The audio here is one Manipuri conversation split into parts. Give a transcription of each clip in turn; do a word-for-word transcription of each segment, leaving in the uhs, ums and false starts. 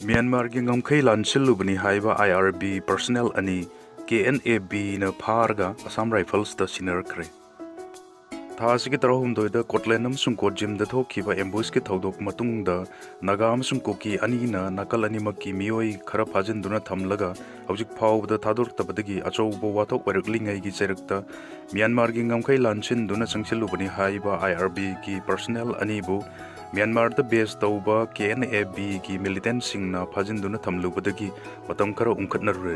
ꯃ꯭ꯌꯥꯟꯃꯥꯔꯒꯤ ꯉꯝꯈꯩ ꯂꯥꯟꯁꯤꯜꯂꯨꯕꯅꯤ ꯍꯥꯏꯕ I R B personnel ꯑꯅꯤ K N A Bꯅ ꯐꯥꯔꯒ ꯑꯁꯥꯝ ꯔꯥꯏꯐꯜꯁꯇ ꯁꯤꯟꯅꯔꯛꯈ꯭ꯔꯦ꯫ ꯊꯥ ꯑꯁꯤꯒꯤ ꯇꯔꯥꯍꯨꯝꯗꯣꯏꯗ ꯀꯣꯠꯂꯦꯟ ꯑꯃꯁꯨꯡ ꯀꯣꯠꯖꯤꯝꯗ ꯊꯣꯛꯈꯤꯕ ambushꯀꯤ ꯊꯧꯗꯣꯛ ꯃꯇꯨꯡꯗ ꯅꯥꯒꯥ ꯑꯃꯁꯨꯡ ꯀꯨꯀꯤ ꯑꯅꯤꯅ ꯅꯥꯀꯜ ꯑꯅꯤꯃꯛꯀꯤ ꯃꯤꯑꯣꯏ ꯈꯔ ꯐꯥꯖꯤꯟꯗꯨꯅ ꯊꯝꯂꯒ ꯍꯧꯖꯤꯛ ꯐꯥꯎꯕꯗ ꯊꯥꯗꯣꯔꯛꯇꯕꯗꯒꯤ ꯑꯆꯧꯕ ꯋꯥꯊꯣꯛ ꯑꯣꯏꯔꯛꯂꯤꯉꯩꯒꯤ ꯆꯩꯔꯛꯇ ꯃ꯭ꯌꯥꯟꯃꯥꯔꯒꯤ ꯉꯝꯈꯩ ꯂꯥꯟꯁꯤꯟꯗꯨꯅ ꯆꯪꯁꯤꯜꯂꯨꯕꯅꯤ ꯍꯥꯏꯕ I R Bꯒꯤ personnel ꯑꯅꯤꯕꯨ ꯃ꯭ꯌꯥꯟꯃꯥꯔꯗ base ꯇꯧꯕ K N A Bꯒꯤ militantꯁꯤꯡꯅ ꯐꯥꯖꯤꯟꯗꯨꯅ ꯊꯝꯂꯨꯕꯗꯒꯤ ꯃꯇꯝ ꯈꯔ ꯎꯪꯈꯠꯅꯔꯨꯔꯦ꯫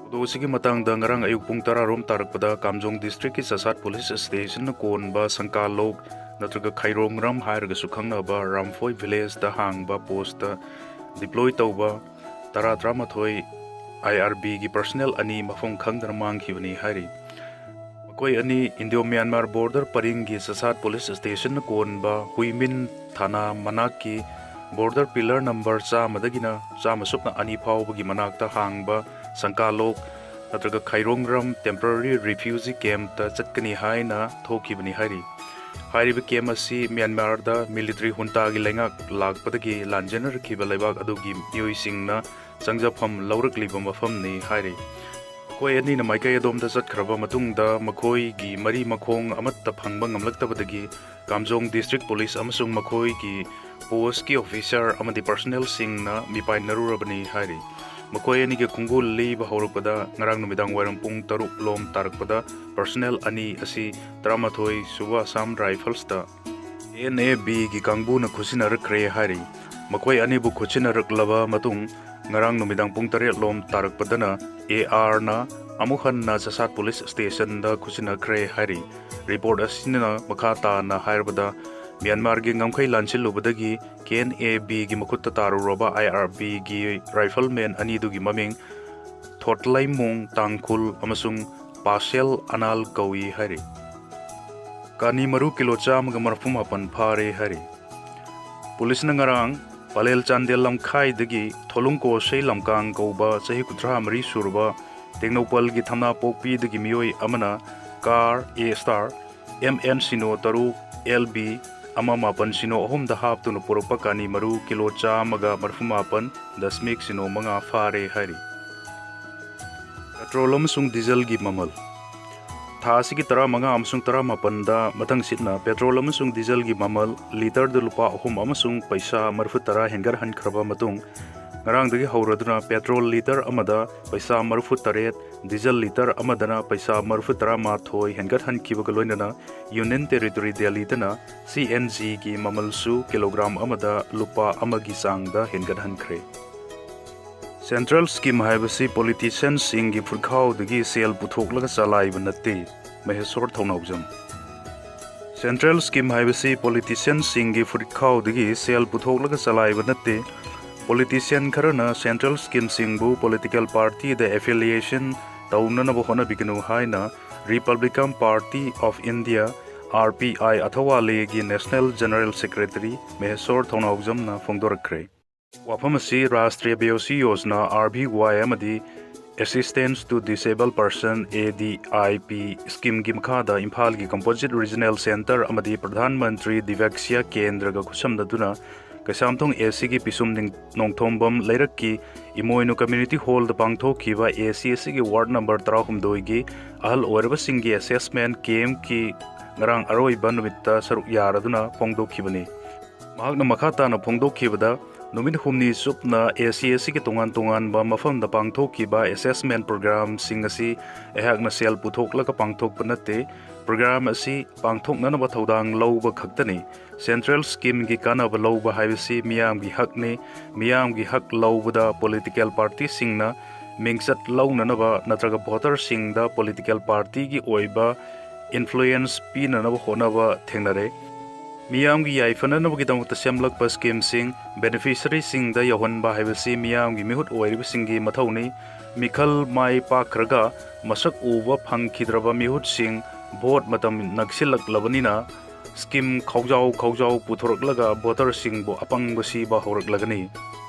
ꯊꯧꯗꯣꯛ ꯑꯁꯤꯒꯤ ꯃꯇꯥꯡꯗ ꯉꯔꯥꯡ ꯑꯌꯨꯛ ꯄꯨꯡ ꯇꯔꯥ ꯔꯣꯝ ꯇꯥꯔꯛꯄꯗ ꯀꯥꯝꯖꯣꯡ districtꯀꯤ ꯆꯁꯥꯠ police stationꯅ ꯀꯣꯟꯕ ꯁꯪꯀꯥꯂꯣꯛ ꯅꯠꯇ꯭ꯔꯒ ꯈꯩꯔꯣꯡꯔꯝ ꯍꯥꯏꯔꯒꯁꯨ ꯈꯪꯅꯕ ꯔꯥꯝꯐꯣꯏ villageꯇ ꯍꯥꯡꯕ postꯇ deploy ꯇꯧꯕ ꯇꯔꯥ ꯇꯔꯥꯃꯥꯊꯣꯏ I R Bꯒꯤ personnel ꯑꯅꯤ ꯃꯐꯝ ꯈꯪꯗꯅ ꯃꯥꯡꯈꯤꯕꯅꯤ ꯍꯥꯏꯔꯤ꯫ ꯃꯈꯣꯏ ꯑꯅꯤ Indo Myanmar border ꯄꯔꯤꯡꯒꯤ ꯆꯁꯥꯠ police stationꯅ ꯀꯣꯟꯕ ꯍꯨꯏꯃꯤꯟ ꯊꯥꯅꯥ ꯃꯅꯥꯛꯀꯤ border pillar number ꯆꯥꯝꯃꯗꯒꯤꯅ ꯆꯥꯝꯃ ꯁꯨꯞꯅ ꯑꯅꯤ ꯐꯥꯎꯕꯒꯤ ꯃꯅꯥꯛꯇ ꯍꯥꯡꯕ ꯁꯪꯀꯥꯂꯣꯛ ꯅꯠꯇ꯭ꯔꯒ ꯈꯩꯔꯣꯡꯔꯝ temporary refugee campꯇ ꯆꯠꯀꯅꯤ ꯍꯥꯏꯅ ꯊꯣꯛꯈꯤꯕꯅꯤ ꯍꯥꯏꯔꯤ꯫ ꯍꯥꯏꯔꯤꯕ camp ꯑꯁꯤ ꯃ꯭ꯌꯥꯟꯃꯥꯔꯗ military juntaꯒꯤ ꯂꯩꯉꯥꯛ ꯂꯥꯛꯄꯗꯒꯤ ꯂꯥꯟꯖꯦꯟꯅꯔꯛꯈꯤꯕ ꯂꯩꯕꯥꯛ ꯑꯗꯨꯒꯤ ꯃꯤꯑꯣꯏꯁꯤꯡꯅ ꯆꯪꯖꯐꯝ ꯂꯧꯔꯛꯂꯤꯕ ꯃꯐꯝꯅꯤ ꯍꯥꯏꯔꯤ꯫ ꯃꯈꯣꯏ ꯑꯅꯤꯅ ꯃꯥꯏꯀꯩ ꯑꯗꯣꯝꯗ ꯆꯠꯈ꯭ꯔꯕ ꯃꯇꯨꯡꯗ ꯃꯈꯣꯏꯒꯤ ꯃꯔꯤ ꯃꯈꯣꯡ ꯑꯃꯠꯇ ꯐꯪꯕ ꯉꯝꯂꯛꯇꯕꯗꯒꯤ ꯀꯥꯝꯖꯣꯡ district police ꯑꯃꯁꯨꯡ ꯃꯈꯣꯏꯒꯤ postꯀꯤ officer ꯑꯃꯗꯤ personnelꯁꯤꯡꯅ ꯃꯤꯄꯥꯏꯅꯔꯨꯔꯕꯅꯤ ꯍꯥꯏꯔꯤ꯫ ꯃꯈꯣꯏ ꯑꯅꯤꯒꯤ ꯈꯣꯡꯒꯨꯜ ꯂꯤꯕ ꯍꯧꯔꯛꯄꯗ ꯉꯔꯥꯡ ꯅꯨꯃꯤꯗꯥꯡ ꯋꯥꯏꯔꯝ ꯄꯨꯡ ꯇꯔꯨꯛ ꯂꯣꯝ ꯇꯥꯔꯛꯄꯗ personnel ꯑꯅꯤ ꯑꯁꯤ ꯇꯔꯥꯃꯥꯊꯣꯏ ꯁꯨꯕ Assam Riflesꯇ K N A Bꯒꯤ ꯀꯥꯡꯕꯨꯅ ꯈꯨꯠꯁꯤꯟꯅꯔꯛꯈ꯭ꯔꯦ ꯍꯥꯏꯔꯤ꯫ ꯃꯈꯣꯏ ꯑꯅꯤꯕꯨ ꯈꯨꯠꯁꯤꯟꯅꯔꯛꯂꯕ ꯃꯇꯨꯡ ꯉꯔꯥꯡ ꯅꯨꯃꯤꯗꯥꯡ ꯄꯨꯡ ꯇꯔꯦꯠ ꯂꯣꯝ ꯇꯥꯔꯛꯄꯗꯅ A Rꯅ ꯑꯃꯨꯛ ꯍꯟꯅ ꯆꯁꯥꯠ police stationꯗ ꯈꯨꯠꯁꯤꯟꯅꯈ꯭ꯔꯦ ꯍꯥꯏꯔꯤ꯫ Report ꯑꯁꯤꯅ ꯃꯈꯥ ꯇꯥꯅ ꯍꯥꯏꯔꯕꯗ ꯃ꯭ꯌꯥꯟꯃꯥꯔꯒꯤ ꯉꯝꯈꯩ ꯂꯥꯟꯁꯤꯜꯂꯨꯕꯗꯒꯤ K N A Bꯒꯤ ꯃꯈꯨꯠꯇ ꯇꯥꯔꯨꯔꯕ I R Bꯒꯤ rifleman ꯑꯅꯤꯗꯨꯒꯤ ꯃꯃꯤꯡ ꯊꯣꯠꯂꯩꯃꯨꯡ ꯇꯥꯡꯈꯨꯜ ꯑꯃꯁꯨꯡ ꯄꯥꯁꯦꯜ ꯑꯅꯥꯜ ꯀꯧꯏ ꯍꯥꯏꯔꯤ꯫ ꯀꯥꯅꯤ ꯃꯔꯨ ꯀꯤꯂꯣ ꯆꯥꯝꯃꯒ ꯃꯔꯐꯨ ꯃꯥꯄꯟ ꯐꯥꯔꯦ ꯍꯥꯏꯔꯤ꯫ ꯄꯨꯂꯤꯁꯅ ꯉꯔꯥꯡ ꯄꯂꯦꯜ ꯆꯥꯟꯗꯦꯜ ꯂꯝꯈꯥꯏꯗꯒꯤ ꯊꯣꯂꯨꯡ ꯀꯣꯁꯩ ꯂꯝꯀꯥꯡ ꯀꯧꯕ ꯆꯍꯤ ꯀꯨꯟꯊ꯭ꯔꯥ ꯃꯔꯤ ꯁꯨꯔꯕ ꯇꯦꯡꯅꯧꯄꯜꯒꯤ ꯊꯝꯅꯥꯄꯣꯛꯄꯤꯗꯒꯤ ꯃꯤꯑꯣꯏ ꯑꯃꯅ car A star M N Sino ꯇꯔꯨꯛ L B ꯑꯃ ꯃꯥꯄꯟ ꯁꯤꯅꯣ ꯑꯍꯨꯝꯗ ꯍꯥꯞꯇꯨꯅ ꯄꯨꯔꯛꯄ ꯀꯥꯅꯤ ꯃꯔꯨ ꯀꯤꯂꯣ ꯆꯥꯝꯃꯒ ꯃꯔꯤꯐꯨ ꯃꯥꯄꯟ ꯗꯁꯃꯤꯛ ꯁꯤꯅꯣ ꯃꯉꯥ ꯐꯥꯔꯦ ꯍꯥꯏꯔꯤ꯫ ꯄꯦꯇ꯭ꯔꯣꯜ ꯑꯃꯁꯨꯡ ꯗꯤꯖꯜꯒꯤ ꯃꯃꯜ꯫ ꯊꯥ ꯑꯁꯤꯒꯤ ꯇꯔꯥꯃꯉꯥ ꯑꯃꯁꯨꯡ ꯇꯔꯥꯃꯥꯄꯟꯗ ꯃꯊꯪꯁꯤꯠꯅ ꯄꯦꯇ꯭ꯔꯣꯜ ꯑꯃꯁꯨꯡ ꯗꯤꯖꯜꯒꯤ ꯃꯃꯜ ꯂꯤꯇꯔꯗ ꯂꯨꯄꯥ ꯑꯍꯨꯝ ꯑꯃꯁꯨꯡ ꯄꯩꯁꯥ ꯃꯔꯤꯐꯨ ꯇꯔꯥ ꯍꯦꯟꯒꯠꯍꯟꯈ꯭ꯔꯕ ꯃꯇꯨꯡ, ꯉꯔꯥꯡꯗꯒꯤ ꯍꯧꯔꯗꯨꯅ ꯄꯦꯇ꯭ꯔꯣꯜ ꯂꯤꯇꯔ ꯑꯃꯗ ꯄꯩꯁꯥ ꯃꯔꯤꯐꯨ ꯇꯔꯦꯠ, ꯗꯤꯖꯜ ꯂꯤꯇꯔ ꯑꯃꯗꯅ ꯄꯩꯁꯥ ꯃꯔꯤꯐꯨ ꯇꯔꯥꯃꯥꯊꯣꯏ ꯍꯦꯟꯒꯠꯍꯟꯈꯤꯕꯒ ꯂꯣꯏꯅꯅ ꯌꯨꯅꯤꯌꯟ ꯇꯦꯔꯤꯇꯣꯔꯤ ꯗꯦꯜꯂꯤꯗꯅ ꯁꯤ ꯑꯦꯟ ꯖꯤꯒꯤ ꯃꯃꯜꯁꯨ ꯀꯤꯂꯣꯒ꯭ꯔꯥꯝ ꯑꯃꯗ ꯂꯨꯄꯥ ꯑꯃꯒꯤ ꯆꯥꯡꯗ ꯍꯦꯟꯒꯠꯍꯟꯈ꯭ꯔꯦ꯫ ꯁꯦꯟꯇ꯭ꯔꯦꯜ ꯁ꯭ꯀꯤꯝ ꯍꯥꯏꯕꯁꯤ ꯄꯣꯂꯤꯇꯤꯁꯤꯌꯟꯁꯤꯡꯒꯤ ꯐꯨꯔꯈꯥꯎꯗꯒꯤ ꯁꯦꯜ ꯄꯨꯊꯣꯛꯂꯒ ꯆꯂꯥꯏꯕ ꯅꯠꯇꯦ꯫ ꯃꯍꯦꯁꯣꯔ ꯊꯧꯅꯥꯎꯖꯝ꯫ ꯁꯦꯟꯇ꯭ꯔꯦꯜ ꯁ꯭ꯀꯤꯝ ꯍꯥꯏꯕꯁꯤ ꯄꯣꯂꯤꯇꯤꯁꯤꯌꯟꯁꯤꯡꯒꯤ ꯐꯨꯔꯤꯠꯈꯥꯎꯗꯒꯤ ꯁꯦꯜ ꯄꯨꯊꯣꯛꯂꯒ ꯆꯂꯥꯏꯕ ꯅꯠꯇꯦ꯫ ꯄꯣꯂꯤꯇꯤꯁꯤꯌꯟ ꯈꯔꯅ ꯁꯦꯟꯇ꯭ꯔꯦꯜ ꯁ꯭ꯀꯤꯝꯁꯤꯡꯕꯨ ꯄꯣꯂꯤꯇꯤꯀꯦꯜ ꯄꯥꯔꯇꯤꯗ ꯑꯦꯐꯤꯂꯤꯌꯦꯁꯟ ꯇꯧꯅꯅꯕ ꯍꯣꯠꯅꯕꯤꯒꯅꯨ ꯍꯥꯏꯅ Republican party of India, R P I, ꯑꯊꯋꯥꯂꯦꯒꯤ ꯅꯦꯁꯅꯦꯜ ꯖꯦꯅꯔꯦꯜ ꯁꯦꯀ꯭ꯔꯦꯇꯔꯤ ꯃꯍꯦꯁꯣꯔ ꯊꯧꯅꯥꯎꯖꯝꯅ ꯐꯣꯡꯗꯣꯔꯛꯈ꯭ꯔꯦ꯫ ꯋꯥꯐꯝ ꯑꯁꯤ ꯔꯥꯁꯇ꯭ꯔꯤꯌꯥ ꯕꯦꯌꯣꯁꯤ ꯌꯣꯖꯅꯥ, ꯑꯥꯔ ꯕꯤ ꯋꯥꯏ, ꯑꯃꯗꯤ Assistance to Disabled Person, A D I P, ꯁ꯭ꯀꯤꯝꯒꯤ ꯃꯈꯥꯗ ꯏꯝꯐꯥꯜꯒꯤ ꯀꯝꯄꯣꯖꯤꯠ ꯔꯤꯖꯅꯦꯜ ꯁꯦꯟꯇꯔ ꯑꯃꯗꯤ ꯄ꯭ꯔꯙꯥꯟ ꯃꯟꯇ꯭ꯔꯤ ꯗꯤꯚꯦꯛꯁꯤꯌꯥ ꯀꯦꯟꯗ꯭ꯔꯒ ꯈꯨꯠꯁꯝꯅꯗꯨꯅ ꯀꯩꯁꯥꯝꯊꯣꯡ ꯑꯦ ꯁꯤꯒꯤ ꯄꯤꯁꯨꯝ ꯅꯤꯡ-, ꯅꯣꯡꯊꯣꯝꯕꯝ ꯂꯩꯔꯛꯀꯤ ꯏꯃꯣꯏꯅꯨ ꯀꯝꯃ꯭ꯌꯨꯅꯤꯇꯤ ꯍꯣꯜꯗ ꯄꯥꯡꯊꯣꯛꯈꯤꯕ ꯑꯦ ꯁꯤ ꯑꯦꯁ ꯁꯤꯒꯤ ꯋꯥꯔꯗ ꯅꯝꯕꯔ ꯇꯔꯥꯍꯨꯝꯗꯣꯏꯒꯤ ꯑꯍꯜ ꯑꯣꯏꯔꯕꯁꯤꯡꯒꯤ ꯑꯦꯁꯦꯁꯃꯦꯟ ꯀꯦꯝꯞꯀꯤ ꯉꯔꯥꯡ ꯑꯔꯣꯏꯕ ꯅꯨꯃꯤꯠꯇ ꯁꯔꯨꯛ ꯌꯥꯔꯗꯨꯅ ꯐꯣꯡꯗꯣꯛꯈꯤꯕꯅꯤ꯫ ꯃꯍꯥꯛꯅ ꯃꯈꯥ ꯇꯥꯅ ꯐꯣꯡꯗꯣꯛꯈꯤꯕꯗ, ꯅꯨꯃꯤꯠ ꯍꯨꯝꯅꯤ ꯆꯨꯞꯅ ꯑꯦ ꯁꯤ ꯑꯦꯁ ꯁꯤꯒꯤ ꯇꯣꯉꯥꯟ ꯇꯣꯉꯥꯟꯕ ꯃꯐꯝꯗ ꯄꯥꯡꯊꯣꯛꯈꯤꯕ ꯑꯦꯁꯦꯁꯃꯦꯟ ꯄ꯭ꯔꯣꯒ꯭ꯔꯥꯝꯁꯤꯡ ꯑꯁꯤ ꯑꯩꯍꯥꯛꯅ ꯁꯦꯜ ꯄꯨꯊꯣꯛꯂꯒ ꯄꯥꯡꯊꯣꯛꯄ ꯅꯠꯇꯦ꯫ ꯄ꯭ꯔꯣꯒ꯭ꯔꯥꯝ ꯑꯁꯤ ꯄꯥꯡꯊꯣꯛꯅꯅꯕ ꯊꯧꯗꯥꯡ ꯂꯧꯕ ꯈꯛꯇꯅꯤ꯫ ꯁꯦꯟꯇ꯭ꯔꯦꯜ ꯁ꯭ꯀꯤꯝꯒꯤ ꯀꯥꯟꯅꯕ ꯂꯧꯕ ꯍꯥꯏꯕꯁꯤ ꯃꯤꯌꯥꯝꯒꯤ ꯍꯛꯅꯤ꯫ ꯃꯤꯌꯥꯝꯒꯤ ꯍꯛ ꯂꯧꯕꯗ ꯄꯣꯂꯤꯇꯤꯀꯦꯜ ꯄꯥꯔꯇꯤꯁꯤꯡꯅ ꯃꯤꯡꯆꯠ ꯂꯧꯅꯅꯕ ꯅꯠꯇ꯭ꯔꯒ ꯚꯣꯇꯔꯁꯤꯡꯗ ꯄꯣꯂꯤꯇꯤꯀꯦꯜ ꯄꯥꯔꯇꯤꯒꯤ ꯑꯣꯏꯕ ꯏꯟꯐ꯭ꯂꯨꯌꯦꯟꯁ ꯄꯤꯅꯅꯕ ꯍꯣꯠꯅꯕ ꯊꯦꯡꯅꯔꯦ꯫ ꯃꯤꯌꯥꯝꯒꯤ ꯌꯥꯏꯐꯅꯅꯕꯒꯤꯗꯃꯛꯇ ꯁꯦꯝꯂꯛꯄ ꯁ꯭ꯀꯤꯝꯁꯤꯡ ꯕꯦꯅꯤꯐꯤꯁꯔꯤꯁꯤꯡꯗ ꯌꯧꯍꯟꯕ ꯍꯥꯏꯕꯁꯤ ꯃꯤꯌꯥꯝꯒꯤ ꯃꯤꯍꯨꯠ ꯑꯣꯏꯔꯤꯕꯁꯤꯡꯒꯤ ꯃꯊꯧꯅꯤ꯫ ꯃꯤꯈꯜ ꯃꯥꯏ ꯄꯥꯛꯈ꯭ꯔꯒ ꯃꯁꯛ ꯎꯕ ꯐꯪꯈꯤꯗ꯭ꯔꯕ ꯃꯤꯍꯨꯠꯁꯤꯡ ꯚꯣꯠ ꯃꯇꯝ ꯅꯛꯁꯤꯜꯂꯛꯂꯕꯅꯤꯅ ꯁ꯭ꯀꯤꯝ ꯈꯥꯎꯖꯥꯎ ꯈꯥꯎꯖꯥꯎ ꯄꯨꯊꯣꯔꯛꯂꯒ ꯚꯣꯇꯔꯁꯤꯡꯕꯨ ꯑꯄꯪꯕ ꯁꯤꯕ ꯍꯧꯔꯛꯂꯒꯅꯤ꯫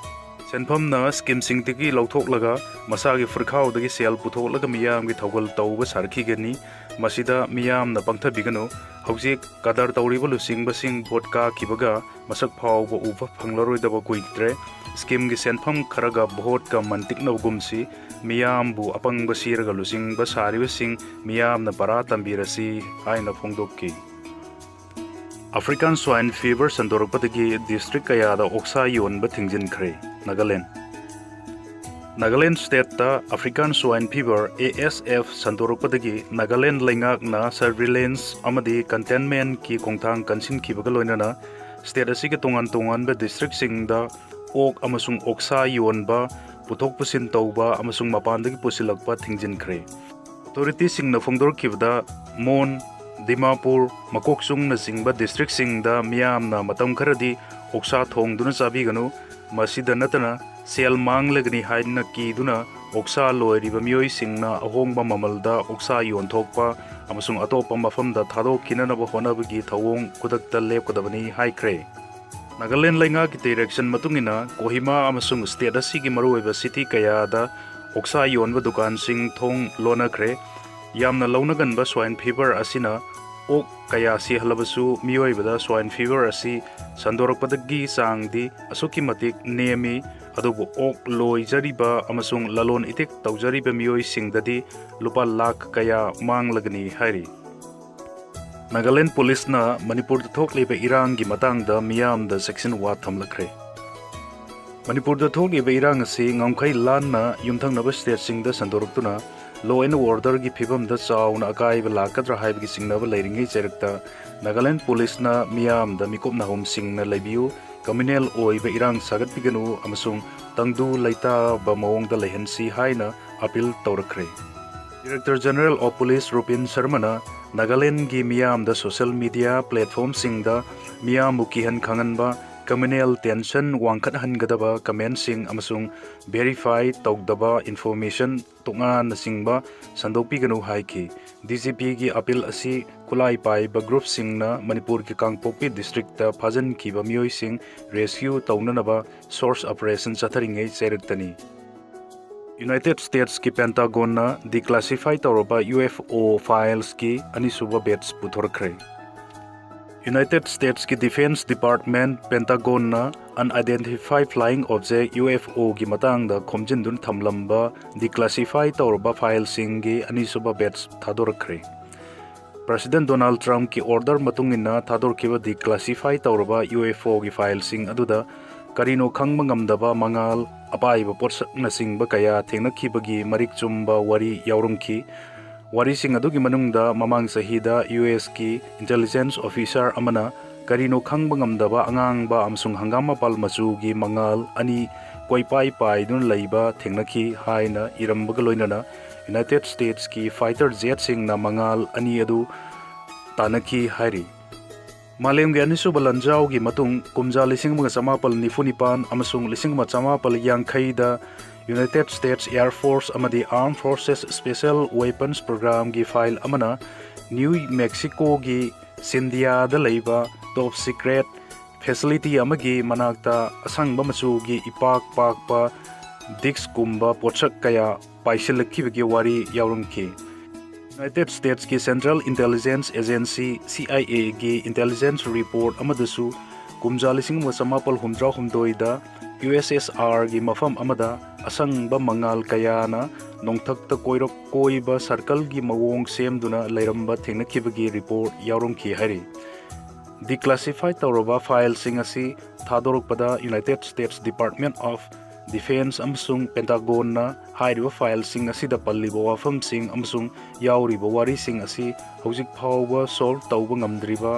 ꯁꯦꯟꯐꯝꯅ ꯁ꯭ꯀꯤꯝꯁꯤꯡꯗꯒꯤ ꯂꯧꯊꯣꯛꯂꯒ ꯃꯁꯥꯒꯤ ꯐꯨꯔꯈꯥꯎꯗꯒꯤ ꯁꯦꯜ ꯄꯨꯊꯣꯛꯂꯒ ꯃꯤꯌꯥꯝꯒꯤ ꯊꯧꯒꯜ ꯇꯧꯕ ꯁꯥꯔꯛꯈꯤꯒꯅꯤ꯫ ꯃꯁꯤꯗ ꯃꯤꯌꯥꯝꯅ ꯄꯪꯊꯕꯤꯒꯅꯨ꯫ ꯍꯧꯖꯤꯛ ꯀꯗꯔ ꯇꯧꯔꯤꯕ ꯂꯨꯆꯤꯡꯕꯁꯤꯡ ꯚꯣꯠ ꯀꯥꯈꯤꯕꯒ ꯃꯁꯛ ꯐꯥꯎꯕ ꯎꯕ ꯐꯪꯂꯔꯣꯏꯗꯕ ꯀꯨꯏꯗ꯭ꯔꯦ꯫ ꯁ꯭ꯀꯤꯝꯒꯤ ꯁꯦꯟꯐꯝ ꯈꯔꯒ ꯚꯣꯠꯀ ꯃꯟꯇꯤꯛꯅꯕꯒꯨꯝꯁꯤ ꯃꯤꯌꯥꯝꯕꯨ ꯑꯄꯪꯕ ꯁꯤꯔꯒ ꯂꯨꯆꯤꯡꯕ ꯁꯥꯔꯤꯕꯁꯤꯡ ꯃꯤꯌꯥꯝꯅ ꯄꯔꯥ ꯇꯝꯕꯤꯔꯁꯤ ꯍꯥꯏꯅ ꯐꯣꯡꯗꯣꯛꯈꯤ꯫ ꯑꯐ꯭ꯔꯤꯀꯥꯟ ꯁ꯭ꯋꯥꯏꯟ ꯐꯤꯚꯔ ꯁꯟꯗꯣꯔꯛꯄꯗꯒꯤ ꯗꯤꯁꯇ꯭ꯔꯤꯛ ꯀꯌꯥꯗ ꯑꯣꯛꯁꯥ ꯌꯣꯟꯕ ꯊꯤꯡꯖꯤꯟꯈ꯭ꯔꯦ꯫ ꯅꯥꯒꯥꯂꯦꯟ꯫ ꯅꯥꯒꯥꯂꯦꯟ ꯁ꯭ꯇꯦꯠꯇ African swine fever, A S F, ꯁꯟꯗꯣꯔꯛꯄꯗꯒꯤ ꯅꯥꯒꯥꯂꯦꯟ ꯂꯩꯉꯥꯛꯅ ꯁꯔꯚꯤꯂꯦꯟꯁ ꯑꯃꯗꯤ ꯀꯟꯇꯦꯟꯃꯦꯟꯠꯀꯤ ꯈꯣꯡꯊꯥꯡ ꯀꯟꯁꯤꯟꯈꯤꯕꯒ ꯂꯣꯏꯅꯅ ꯁ꯭ꯇꯦꯠ ꯑꯁꯤꯒꯤ ꯇꯣꯉꯥꯟ ꯇꯣꯉꯥꯟꯕ ꯗꯤꯁꯇ꯭ꯔꯤꯛꯁꯤꯡꯗ ꯑꯣꯛ ꯑꯃꯁꯨꯡ ꯑꯣꯛꯁꯥ ꯌꯣꯟꯕ, ꯄꯨꯊꯣꯛ ꯄꯨꯁꯤꯟ ꯇꯧꯕ ꯑꯃꯁꯨꯡ ꯃꯄꯥꯟꯗꯒꯤ ꯄꯨꯁꯤꯜꯂꯛꯄ ꯊꯤꯡꯖꯤꯟꯈ꯭ꯔꯦ꯫ ꯑꯣꯊꯣꯔꯤꯇꯤꯁꯤꯡꯅ ꯐꯣꯡꯗꯣꯔꯛꯈꯤꯕꯗ ꯃꯣꯟ, ꯗꯤꯃꯥꯄꯨꯔ, ꯃꯀꯣꯛꯆꯨꯡꯅꯆꯤꯡꯕ ꯗꯤꯁꯇ꯭ꯔꯤꯛꯁꯤꯡꯗ ꯃꯤꯌꯥꯝꯅ ꯃꯇꯝ ꯈꯔꯗꯤ ꯑꯣꯛꯁꯥ ꯊꯣꯡꯗꯨꯅ ꯆꯥꯕꯤꯒꯅꯨ꯫ ꯃꯁꯤꯗ ꯅꯠꯇꯅ ꯁꯦꯜ ꯃꯥꯡꯂꯒꯅꯤ ꯍꯥꯏꯅ ꯀꯤꯗꯨꯅ ꯑꯣꯛꯁꯥ ꯂꯣꯏꯔꯤꯕ ꯃꯤꯑꯣꯏꯁꯤꯡꯅ ꯑꯍꯣꯡꯕ ꯃꯃꯜꯗ ꯑꯣꯛꯁꯥ ꯌꯣꯟꯊꯣꯛꯄ ꯑꯃꯁꯨꯡ ꯑꯇꯣꯞꯄ ꯃꯐꯝꯗ ꯊꯥꯗꯣꯛꯈꯤꯅꯅꯕ ꯍꯣꯠꯅꯕꯒꯤ ꯊꯧꯑꯣꯡ ꯈꯨꯗꯛꯇ ꯂꯦꯞꯀꯗꯕꯅꯤ ꯍꯥꯏꯈ꯭ꯔꯦ꯫ ꯅꯥꯒꯥꯂꯦꯟ ꯂꯩꯉꯥꯛꯀꯤ ꯗꯤꯔꯦꯛꯁꯟ ꯃꯇꯨꯡ ꯏꯟꯅ ꯀꯣꯍꯤꯃꯥ ꯑꯃꯁꯨꯡ ꯁ꯭ꯇꯦꯠ ꯑꯁꯤꯒꯤ ꯃꯔꯨꯑꯣꯏꯕ ꯁꯤꯇꯤ ꯀꯌꯥꯗ ꯑꯣꯛꯁꯥ ꯌꯣꯟꯕ ꯗꯨꯀꯥꯟꯁꯤꯡ ꯊꯣꯡ ꯂꯣꯟꯅꯈ꯭ꯔꯦ꯫ ꯌꯥꯝꯅ ꯂꯧꯅꯒꯟꯕ ꯁ꯭ꯋꯥꯏꯟ ꯐꯤꯚꯔ ꯑꯁꯤꯅ ꯑꯣꯛ ꯀꯌꯥ ꯁꯤꯍꯜꯂꯕꯁꯨ ꯃꯤꯑꯣꯏꯕꯗ ꯁ꯭ꯋꯥꯏꯟ ꯐꯤꯚꯔ ꯑꯁꯤ ꯁꯟꯗꯣꯔꯛꯄꯗꯒꯤ ꯆꯥꯡꯗꯤ ꯑꯁꯨꯛꯀꯤ ꯃꯇꯤꯛ ꯅꯦꯝꯃꯤ꯫ ꯑꯗꯨꯕꯨ ꯑꯣꯛ ꯂꯣꯏꯖꯔꯤꯕ ꯑꯃꯁꯨꯡ ꯂꯂꯣꯟ ꯏꯇꯤꯛ ꯇꯧꯖꯔꯤꯕ ꯃꯤꯑꯣꯏꯁꯤꯡꯗꯗꯤ ꯂꯨꯄꯥ ꯂꯥꯈ ꯀꯌꯥ ꯃꯥꯡꯂꯒꯅꯤ ꯍꯥꯏꯔꯤ꯫ ꯅꯥꯒꯥꯂꯦꯟ ꯄꯨꯂꯤꯁꯅ ꯃꯅꯤꯄꯨꯔꯗ ꯊꯣꯛꯂꯤꯕ ꯏꯔꯥꯡꯒꯤ ꯃꯇꯥꯡꯗ ꯃꯤꯌꯥꯝꯗ ꯆꯦꯛꯁꯤꯟꯋꯥ ꯊꯝꯂꯛꯈ꯭ꯔꯦ꯫ ꯃꯅꯤꯄꯨꯔꯗ ꯊꯣꯛꯂꯤꯕ ꯏꯔꯥꯡ ꯑꯁꯤ ꯉꯝꯈꯩ ꯂꯥꯟꯅ ꯌꯨꯝꯊꯪꯅꯕ ꯁ꯭ꯇꯦꯠꯁꯤꯡꯗ ꯁꯟꯗꯣꯔꯛꯇꯨꯅ law and orderꯒꯤ ꯐꯤꯕꯝꯗ ꯆꯥꯎꯅ ꯑꯀꯥꯏꯕ ꯂꯥꯛꯀꯗ꯭ꯔꯥ ꯍꯥꯏꯕꯒꯤ ꯆꯤꯡꯅꯕ ꯂꯩꯔꯤꯉꯩ ꯆꯩꯔꯛꯇ ꯅꯥꯒꯥꯂꯦꯟ ꯄꯨꯂꯤꯁꯅ ꯃꯤꯌꯥꯝꯗ ꯃꯤꯀꯨꯞ ꯅꯥꯍꯨꯝꯁꯤꯡꯅ ꯂꯩꯕꯤꯌꯨ, communal ꯑꯣꯏꯕ ꯏꯔꯥꯡ ꯁꯥꯒꯠꯄꯤꯒꯅꯨ ꯑꯃꯁꯨꯡ ꯇꯪꯗꯨ ꯂꯩꯇꯥꯕ ꯃꯑꯣꯡꯗ ꯂꯩꯍꯟꯁꯤ ꯍꯥꯏꯅ appeal ꯇꯧꯔꯛꯈ꯭ꯔꯦ꯫ Director General of Police ꯔꯨꯄꯤꯟ ꯁꯔꯃꯅ ꯅꯥꯒꯥꯂꯦꯟꯒꯤ ꯃꯤꯌꯥꯝꯗ social media platformꯁꯤꯡꯗ ꯃꯤꯌꯥꯝꯕꯨ ꯀꯤꯍꯟ ꯈꯪꯍꯟꯕ, communal tension ꯋꯥꯡꯈꯠꯍꯟꯒꯗꯕ commentꯁꯤꯡ ꯑꯃꯁꯨꯡ verify ꯇꯧꯗꯕ information ꯇꯣꯉꯥꯟꯅꯆꯤꯡꯕ ꯁꯟꯗꯣꯛꯄꯤꯒꯅꯨ ꯍꯥꯏꯈꯤ꯫ DGPꯒꯤ appeal ꯑꯁꯤ ꯈꯨꯠꯂꯥꯏ ꯄꯥꯏꯕ groupꯁꯤꯡꯅ ꯃꯅꯤꯄꯨꯔꯒꯤ ꯀꯥꯡꯄꯣꯛꯄꯤ districtꯇ ꯐꯥꯖꯤꯟꯈꯤꯕ ꯃꯤꯑꯣꯏꯁꯤꯡ rescue ꯇꯧꯅꯅꯕ search operation ꯆꯠꯊꯔꯤꯉꯩ ꯆꯩꯔꯛꯇꯅꯤ꯫ United States ꯀꯤ Pentagon ꯅ declassify ꯇꯧꯔꯕ U F O files ꯀꯤ ꯑꯅꯤꯁꯨꯕ batch ꯄꯨꯊꯣꯔꯛꯈ꯭ꯔꯦ꯫ United States ꯀꯤ Defense Department, Pentagon ꯅ unidentified flying object, U F O ꯒꯤ ꯃꯇꯥꯡꯗ ꯈꯣꯝꯖꯤꯟꯗꯨꯅ ꯊꯝꯂꯝꯕ declassify ꯇꯧꯔꯕ file ꯁꯤꯡꯒꯤ ꯑꯅꯤꯁꯨꯕ batch ꯊꯥꯗꯣꯔꯛꯈ꯭ꯔꯦ꯫ President Donald Trump ꯀꯤ order ꯃꯇꯨꯡ ꯏꯟꯅ ꯊꯥꯗꯣꯔꯛꯈꯤꯕ declassify ꯇꯧꯔꯕ U F O ꯒꯤ file ꯁꯤꯡ ꯑꯗꯨꯗ ꯀꯔꯤꯅꯣ ꯈꯪꯕ ꯉꯝꯗꯕ ꯃꯉꯥꯜ, ꯑꯄꯥꯏꯕ ꯄꯣꯠꯁꯛꯅꯆꯤꯡꯕ ꯀꯌꯥ ꯊꯦꯡꯅꯈꯤꯕꯒꯤ ꯃꯔꯤꯛ ꯆꯨꯝꯕ ꯋꯥꯔꯤ ꯌꯥꯎꯔꯝꯈꯤ꯫ ꯋꯥꯔꯤꯁꯤꯡ ꯑꯗꯨꯒꯤ ꯃꯅꯨꯡꯗ ꯃꯃꯥꯡ ꯆꯍꯤꯗ U S ꯀꯤ intelligence officer ꯑꯃꯅ ꯀꯔꯤꯅꯣ ꯈꯪꯕ ꯉꯝꯗꯕ ꯑꯉꯥꯡꯕ ꯑꯃꯁꯨꯡ ꯍꯪꯒꯥꯝ ꯃꯄꯥꯜ ꯃꯆꯨꯒꯤ ꯃꯉꯥꯜ ꯑꯅꯤ ꯀꯣꯏꯄꯥꯏ ꯄꯥꯏꯗꯨꯅ ꯂꯩꯕ ꯊꯦꯡꯅꯈꯤ ꯍꯥꯏꯅ ꯏꯔꯝꯕꯒ ꯂꯣꯏꯅꯅ United States ꯀꯤ fighter jet ꯁꯤꯡꯅ ꯃꯉꯥꯜ ꯑꯅꯤ ꯑꯗꯨ ꯇꯥꯟꯅꯈꯤ ꯍꯥꯏꯔꯤ꯫ ꯃꯥꯂꯦꯝꯒꯤ ꯑꯅꯤꯁꯨꯕ ꯂꯥꯟꯖꯥꯎꯒꯤ ꯃꯇꯨꯡ ꯀꯨꯝꯖꯥ ꯂꯤꯁꯤꯡ ꯑꯃꯒ ꯆꯃꯥꯄꯜ ꯅꯤꯐꯨ ꯅꯤꯄꯥꯟ ꯑꯃꯁꯨꯡ ꯂꯤꯁꯤꯡ ꯑꯃ ꯆꯃꯥꯄꯜ ꯌꯥꯡꯈꯩꯗ United States Air Force ꯑꯃꯗꯤ Armed Forces Special Weapons Program ꯒꯤ file ꯑꯃꯅ New Mexico ꯒꯤ ꯁꯤꯟꯗꯤꯌꯥꯗ ꯂꯩꯕ top secret facility ꯑꯃꯒꯤ ꯃꯅꯥꯛꯇ ꯑꯁꯪꯕ ꯃꯆꯨꯒꯤ ꯏꯄꯥꯛ ꯄꯥꯛꯄ disc ꯀꯨꯝꯕ ꯄꯣꯠꯁꯛ ꯀꯌꯥ ꯄꯥꯏꯁꯤꯜꯂꯛꯈꯤꯕꯒꯤ ꯋꯥꯔꯤ ꯌꯥꯎꯔꯝꯈꯤ꯫ United States ꯀꯤ Central Intelligence Agency, C I A ꯒꯤ intelligence report ꯑꯃꯗꯁꯨ ꯀꯨꯝꯖꯥ ꯂꯤꯁꯤꯡ ꯑꯃ ꯆꯃꯥꯄꯜ ꯍꯨꯝꯗ꯭ꯔꯥ ꯍꯨꯝꯗꯣꯏꯗ U S S R ꯒꯤ ꯃꯐꯝ ꯑꯃꯗ ꯑꯁꯪꯕ ꯃꯉꯥꯜ ꯀꯌꯥꯅ ꯅꯣꯡꯊꯛꯇ ꯀꯣꯏꯔꯛ ꯀꯣꯏꯕ circle ꯒꯤ ꯃꯑꯣꯡ ꯁꯦꯝꯗꯨꯅ ꯂꯩꯔꯝꯕ ꯊꯦꯡꯅꯈꯤꯕꯒꯤ report ꯌꯥꯎꯔꯝꯈꯤ ꯍꯥꯏꯔꯤ꯫ Declassify ꯇꯧꯔꯕ file ꯁꯤꯡ ꯑꯁꯤ ꯊꯥꯗꯣꯔꯛꯄꯗ United States Department of Defense ꯑꯃꯁꯨꯡ Pentagon ꯅ ꯍꯥꯏꯔꯤꯕ file ꯁꯤꯡ ꯑꯁꯤꯗ ꯄꯜꯂꯤꯕ ꯋꯥꯐꯝꯁꯤꯡ ꯑꯃꯁꯨꯡ ꯌꯥꯎꯔꯤꯕ ꯋꯥꯔꯤꯁꯤꯡ ꯑꯁꯤ ꯍꯧꯖꯤꯛ ꯐꯥꯎꯕ solve ꯇꯧꯕ ꯉꯝꯗ꯭ꯔꯤꯕ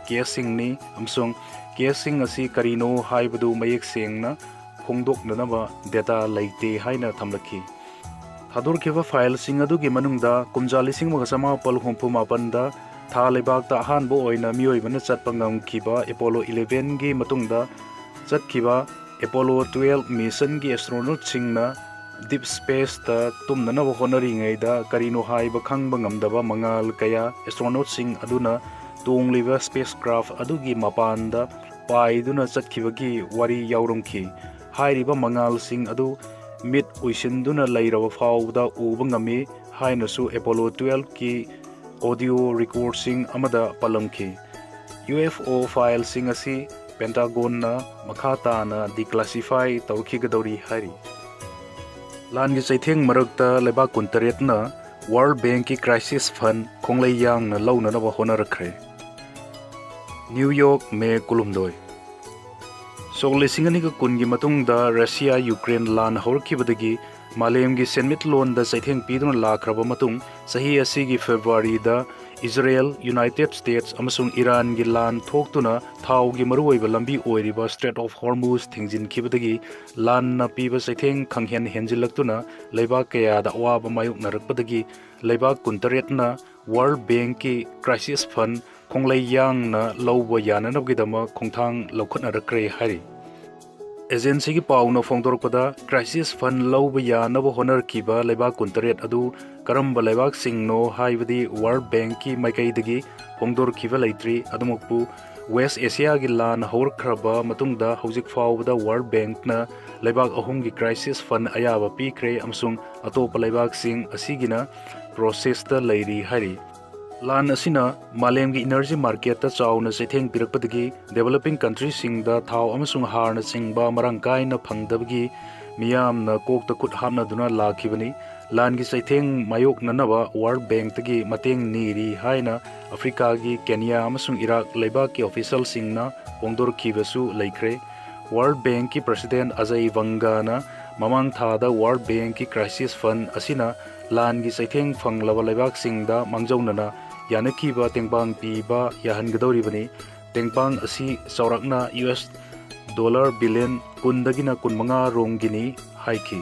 case ꯁꯤꯡꯅꯤ ꯑꯃꯁꯨꯡ case ꯁꯤꯡ ꯑꯁꯤ ꯀꯔꯤꯅꯣ ꯍꯥꯏꯕꯗꯨ ꯃꯌꯦꯛ ꯁꯦꯡꯅ ꯐꯣꯡꯗꯣꯛꯅꯅꯕ data ꯂꯩꯇꯦ ꯍꯥꯏꯅ ꯊꯝꯂꯛꯈꯤ꯫ ꯊꯥꯗꯣꯔꯛꯈꯤꯕ file ꯁꯤꯡ ꯑꯗꯨꯒꯤ ꯃꯅꯨꯡꯗ ꯀꯨꯝꯖꯥ ꯂꯤꯁꯤꯡ ꯑꯃꯒ ꯆꯃꯥꯄꯜ ꯍꯨꯝꯐꯨ ꯃꯥꯄꯟꯗ ꯊꯥ ꯂꯩꯕꯥꯛꯇ ꯑꯍꯥꯟꯕ ꯑꯣꯏꯅ ꯃꯤꯑꯣꯏꯕꯅ ꯆꯠꯄ ꯉꯝꯈꯤꯕ Apollo eleven ꯒꯤ ꯃꯇꯨꯡꯗ ꯆꯠꯈꯤꯕ Apollo twelve mission ꯒꯤ astronaut ꯁꯤꯡꯅ deep space ꯇ ꯇꯨꯝꯅꯅꯕ ꯍꯣꯠꯅꯔꯤꯉꯩꯗ ꯀꯔꯤꯅꯣ ꯍꯥꯏꯕ ꯈꯪꯕ ꯉꯝꯗꯕ ꯃꯉꯥꯜ ꯀꯌꯥ astronaut ꯁꯤꯡ ꯑꯗꯨꯅ ꯇꯣꯡꯂꯤꯕ spacecraft ꯑꯗꯨꯒꯤ ꯃꯄꯥꯟꯗ ꯄꯥꯏꯗꯨꯅ ꯆꯠꯈꯤꯕꯒꯤ ꯋꯥꯔꯤ ꯌꯥꯎꯔꯝꯈꯤ꯫ ꯍꯥꯏꯔꯤꯕ ꯃꯉꯥꯜꯁꯤꯡ ꯑꯗꯨ ꯃꯤꯠ ꯎꯏꯁꯤꯟꯗꯨꯅ ꯂꯩꯔꯕ ꯐꯥꯎꯕꯗ ꯎꯕ ꯉꯝꯃꯤ ꯍꯥꯏꯅꯁꯨ ꯑꯦꯄꯣꯂꯣ ꯇꯨꯋꯦꯜꯐꯀꯤ ꯑꯣꯗꯤꯑꯣ ꯔꯦꯀꯣꯔꯗꯁꯤꯡ ꯑꯃꯗ ꯄꯜꯂꯝꯈꯤ꯫ ꯌꯨ ꯑꯦꯐ ꯑꯣ ꯐꯥꯏꯜꯁꯤꯡ ꯑꯁꯤ ꯄꯦꯟꯇꯥꯒꯣꯟꯅ ꯃꯈꯥ ꯇꯥꯅ ꯗꯤꯀ꯭ꯂꯥꯁꯤꯐꯥꯏ ꯇꯧꯔꯛꯈꯤꯒꯗꯧꯔꯤ ꯍꯥꯏꯔꯤ꯫ ꯂꯥꯟꯒꯤ ꯆꯩꯊꯦꯡ ꯃꯔꯛꯇ ꯂꯩꯕꯥꯛ ꯀꯨꯟꯇꯔꯦꯠꯅ ꯋꯥꯔꯜ ꯕꯦꯡꯛꯀꯤ ꯀ꯭ꯔꯥꯏꯁꯤꯁ ꯐꯟ ꯈꯣꯡꯂꯩ ꯌꯥꯡꯅ ꯂꯧꯅꯅꯕ ꯍꯣꯠꯅꯔꯛꯈ꯭ꯔꯦ꯫ ꯅ꯭ꯌꯨ ꯌꯣꯔꯛ, ꯃꯦ ꯀꯨꯟꯍꯨꯝꯗꯣꯏ꯫ ꯁꯣꯛ ꯂꯤꯁꯤꯡ ꯑꯅꯤꯒ ꯀꯨꯟꯒꯤ ꯃꯇꯨꯡꯗ ꯔꯁꯤꯌꯥ ꯌꯨꯀ꯭ꯔꯦꯟ ꯂꯥꯟ ꯍꯧꯔꯛꯈꯤꯕꯗꯒꯤ ꯃꯥꯂꯦꯝꯒꯤ ꯁꯦꯟꯃꯤꯠꯂꯣꯟꯗ ꯆꯩꯊꯦꯡ ꯄꯤꯗꯨꯅ ꯂꯥꯛꯈ꯭ꯔꯕ ꯃꯇꯨꯡ, ꯆꯍꯤ ꯑꯁꯤꯒꯤ ꯐꯦꯕ꯭ꯔꯨꯋꯥꯔꯤꯗ ꯏꯖꯔꯦꯜ, ꯌꯨꯅꯥꯏꯇꯦꯗ ꯁ꯭ꯇꯦꯠꯁ ꯑꯃꯁꯨꯡ ꯏꯔꯥꯟꯒꯤ ꯂꯥꯟ ꯊꯣꯛꯇꯨꯅ ꯊꯥꯎꯒꯤ ꯃꯔꯨꯑꯣꯏꯕ ꯂꯝꯕꯤ ꯑꯣꯏꯔꯤꯕ ꯁ꯭ꯇ꯭ꯔꯦꯠ ꯑꯣꯐ ꯍꯣꯔꯃꯨꯖ ꯊꯤꯡꯖꯤꯟꯈꯤꯕꯗꯒꯤ ꯂꯥꯟꯅ ꯄꯤꯕ ꯆꯩꯊꯦꯡ ꯈꯪꯍꯦꯟ ꯍꯦꯟꯖꯤꯜꯂꯛꯇꯨꯅ ꯂꯩꯕꯥꯛ ꯀꯌꯥꯗ ꯑꯋꯥꯕ ꯃꯥꯌꯣꯛꯅꯔꯛꯄꯗꯒꯤ ꯂꯩꯕꯥꯛ ꯀꯨꯟꯇꯔꯦꯠꯅ ꯋꯥꯔꯜ ꯕꯦꯡꯛꯀꯤ ꯀ꯭ꯔꯥꯏꯁꯤꯁ ꯐꯟ ꯈꯣꯡꯂꯩ ꯌꯥꯡꯅ ꯂꯧꯕ ꯌꯥꯅꯅꯕꯒꯤꯗꯃꯛ ꯈꯣꯡꯊꯥꯡ ꯂꯧꯈꯠꯅꯔꯛꯈ꯭ꯔꯦ ꯍꯥꯏꯔꯤ꯫ ꯑꯦꯖꯦꯟꯁꯤꯒꯤ ꯄꯥꯎꯅ ꯐꯣꯡꯗꯣꯔꯛꯄꯗ, ꯀ꯭ꯔꯥꯏꯁꯤꯁ ꯐꯟ ꯂꯧꯕ ꯌꯥꯅꯕ ꯍꯣꯠꯅꯔꯛꯈꯤꯕ ꯂꯩꯕꯥꯛ ꯀꯨꯟꯇꯔꯦꯠ ꯑꯗꯨ ꯀꯔꯝꯕ ꯂꯩꯕꯥꯛꯁꯤꯡꯅꯣ ꯍꯥꯏꯕꯗꯤ ꯋꯥꯔꯜ ꯕꯦꯡꯛꯀꯤ ꯃꯥꯏꯀꯩꯗꯒꯤ ꯐꯣꯡꯗꯣꯔꯛꯈꯤꯕ ꯂꯩꯇ꯭ꯔꯤ꯫ ꯑꯗꯨꯃꯛꯄꯨ, ꯋꯦꯁ ꯑꯦꯁꯤꯌꯥꯒꯤ ꯂꯥꯟ ꯍꯧꯔꯛꯈ꯭ꯔꯕ ꯃꯇꯨꯡꯗ ꯍꯧꯖꯤꯛ ꯐꯥꯎꯕꯗ ꯋꯥꯔꯜ ꯕꯦꯡꯛꯅ ꯂꯩꯕꯥꯛ ꯑꯍꯨꯝꯒꯤ ꯀ꯭ꯔꯥꯏꯁꯤꯁ ꯐꯟ ꯑꯌꯥꯕ ꯄꯤꯈ꯭ꯔꯦ ꯑꯃꯁꯨꯡ ꯑꯇꯣꯞꯄ ꯂꯩꯕꯥꯛꯁꯤꯡ ꯑꯁꯤꯒꯤꯅ ꯄ꯭ꯔꯣꯁꯦꯁꯇ ꯂꯩꯔꯤ ꯍꯥꯏꯔꯤ꯫ ꯂꯥꯟ ꯑꯁꯤꯅ ꯃꯥꯂꯦꯝꯒꯤ ꯏꯅꯔꯖꯤ ꯃꯥꯔꯀꯦꯠꯇ ꯆꯥꯎꯅ ꯆꯩꯊꯦꯡ ꯄꯤꯔꯛꯄꯗꯒꯤ ꯗꯦꯕꯂꯞꯄꯤꯡ ꯀꯟꯇ꯭ꯔꯤꯁꯤꯡꯗ ꯊꯥꯎ ꯑꯃꯁꯨꯡ ꯍꯥꯔꯅꯆꯤꯡꯕ ꯃꯔꯥꯡ ꯀꯥꯏꯅ ꯐꯪꯗꯕꯒꯤ ꯃꯤꯌꯥꯝꯅ ꯀꯣꯛꯇ ꯈꯨꯠ ꯍꯥꯞꯅꯗꯨꯅ ꯂꯥꯛꯈꯤꯕꯅꯤ꯫ ꯂꯥꯟꯒꯤ ꯆꯩꯊꯦꯡ ꯃꯥꯌꯣꯛꯅꯅꯕ ꯋꯥꯔꯜ ꯕꯦꯡꯛꯇꯒꯤ ꯃꯇꯦꯡ ꯅꯤꯔꯤ ꯍꯥꯏꯅ ꯑꯐ꯭ꯔꯤꯀꯥꯒꯤ ꯀꯦꯅꯤꯌꯥ ꯑꯃꯁꯨꯡ ꯏꯔꯥꯛ ꯂꯩꯕꯥꯛꯀꯤ ꯑꯣꯐꯤꯁꯤꯌꯦꯜꯁꯤꯡꯅ ꯐꯣꯡꯗꯣꯔꯛꯈꯤꯕꯁꯨ ꯂꯩꯈ꯭ꯔꯦ꯫ ꯋꯥꯔꯜ ꯕꯦꯡꯛꯀꯤ ꯄ꯭ꯔꯁꯤꯗꯦꯟꯠ ꯑꯖꯌ ꯕꯪꯒꯥꯅ ꯃꯃꯥꯡ ꯊꯥꯗ ꯋꯥꯔꯜ ꯕꯦꯡꯛꯀꯤ ꯀ꯭ꯔꯥꯏꯁꯤꯁ ꯐꯟ ꯑꯁꯤꯅ ꯂꯥꯟꯒꯤ ꯆꯩꯊꯦꯡ ꯐꯪꯂꯕ ꯂꯩꯕꯥꯛꯁꯤꯡꯗ ꯃꯥꯡꯖꯧꯅꯅ ꯌꯥꯅꯈꯤꯕ ꯇꯦꯡꯕꯥꯡ ꯄꯤꯕ ꯌꯥꯍꯟꯒꯗꯧꯔꯤꯕꯅꯤ꯫ ꯇꯦꯡꯕꯥꯡ ꯑꯁꯤ ꯆꯥꯎꯔꯥꯛꯅ ꯌꯨ ꯑꯦꯁ ꯗꯣꯂꯔ ꯕꯤꯂꯤꯌꯟ ꯀꯨꯟꯗꯒꯤꯅ ꯀꯨꯟꯃꯉꯥ ꯔꯣꯝꯒꯤꯅꯤ ꯍꯥꯏꯈꯤ꯫